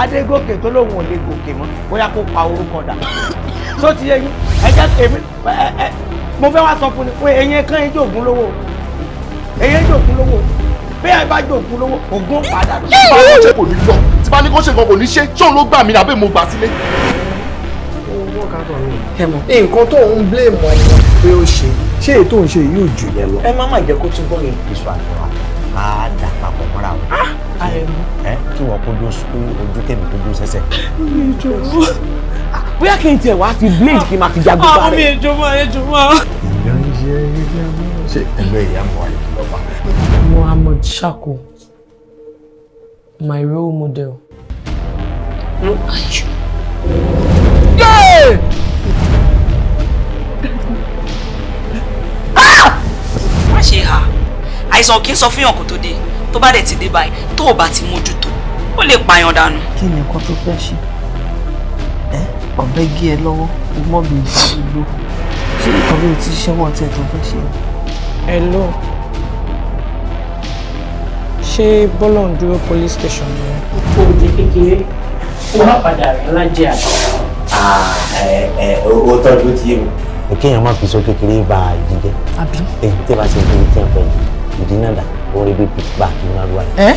Adégòkè tó lóun ò lè gòkè mọ́ bóyá kó pa orúkọ dà tó ti yé yín. Ẹ jẹ́ èmi ẹ mo fẹ́ wá sọ fún ni pé eyín kan yín jògún lówó, eyín jògún lówó, bí ẹ bá jògún lówó ògún padà. Tí bá ní kó ṣe kò ní lọ, tí bá ní kó ṣe kan kò ní ṣe, ṣé òun ló gbà mí àbí mo gbà sílé. Nǹkan tó ń blame ọmọ pé ó ṣe, ṣé èyí tó ń ṣe yóò jù yẹn lọ. Ẹ má má jẹ́ kó tún gbọ́ yẹn. Iṣu àtẹwà á dà papọ̀ mọ́ra wọn. Ẹ kí wọ́n kó dúró ojú kẹ́mi kó dúró sẹ́sẹ̀. Bóyá kí n tiẹ̀ wá fi blade kí n máa fi jagun bá rẹ̀. Mi ẹjọ́ máa ẹjọ́ máa. Ìyá ń jẹ ìyá mọ́ ṣe ẹgbẹ́ ìyá mọ́ àyè lọ́ba. Muhammad Shako, my role model. Who are you? Yeah! Má ṣe hà, àìsàn kì í sọ fún yàn kó tó dé, tó bá dẹ̀ ti dé báyìí tó o bá ti mójútó ó lè pààyàn dànù. Kí ni nǹkan tó fẹ́ ṣe? Ẹ ọ̀bẹ gé ẹ lọ́wọ́, o mọ̀ bí ìgbó. Ṣé ìkọ̀wé ti ṣẹ́wọ́ tí ẹ tó fẹ́ ṣe? Hello. Ṣé Bọ́lọ́ndúró police station ni? Kó o jẹ kékeré, kó má padà rẹ̀ lájẹ àgbà. Ó tọ́jú ti yé mi. Kéèyàn má fi sọ kékeré bá a jíjẹ. Àbí? Èyí tí a bá ṣe kékeré tí a fẹ́ yìí, ìdí náà dà, orí bíi bá a kì í máa wáyé. Ẹ́.